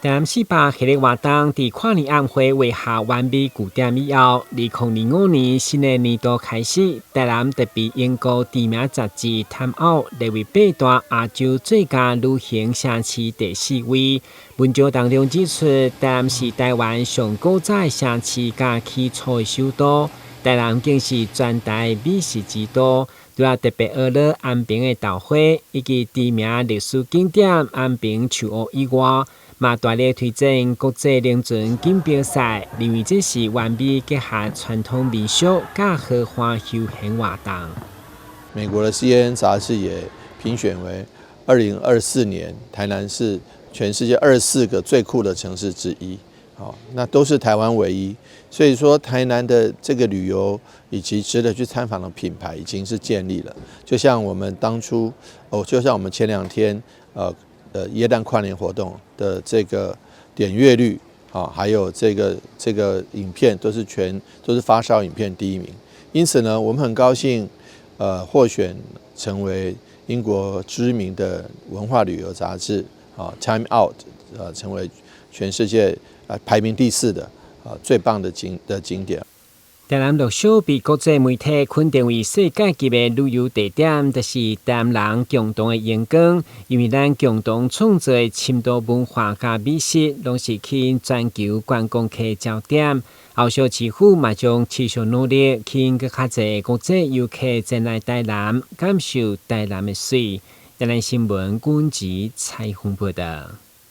台南400系列活動佇跨年晚會畫下完美句點以後，2025年新的年度開始，台南特別英國知名雜誌《Time Out》列為八大亞洲最佳旅行城市第四位。文章當中指出，台南是台灣上古早的城市佮起初的首都，台南更是全台美食之都。除了特別學了安平的豆花，以及知名歷史景點安平樹屋以外，嘛大力推展國際龍船錦標賽，認為這是完美結合傳統民俗佮豪華休閒活動。美國的 CNN 雜誌也評選為2024年台南是全世界24個最酷的城市之一。好，那都是台灣唯一。所以說，台南的這個旅遊以及值得去參訪的品牌已經是建立了。就像我們當初，哦，就像我們前2天，耶誕跨年活動的這個點閱率，啊，還有這個影片都是發燒影片第一名。因此呢，我們很高興，獲選成為英國知名的文化旅遊雜誌啊，Time Out，成為全世界排名第四的最棒的景點。台南陸續被國際媒體肯定為世界級的旅遊地點，就是台南人共同的榮光。因為咱共同創造的深度文化佮美食，攏是吸引全球觀光客的焦點。後續市府嘛將持續努力，吸引閣較濟國際遊客前來台南，感受台南的媠。台南新聞阮子采訪報導。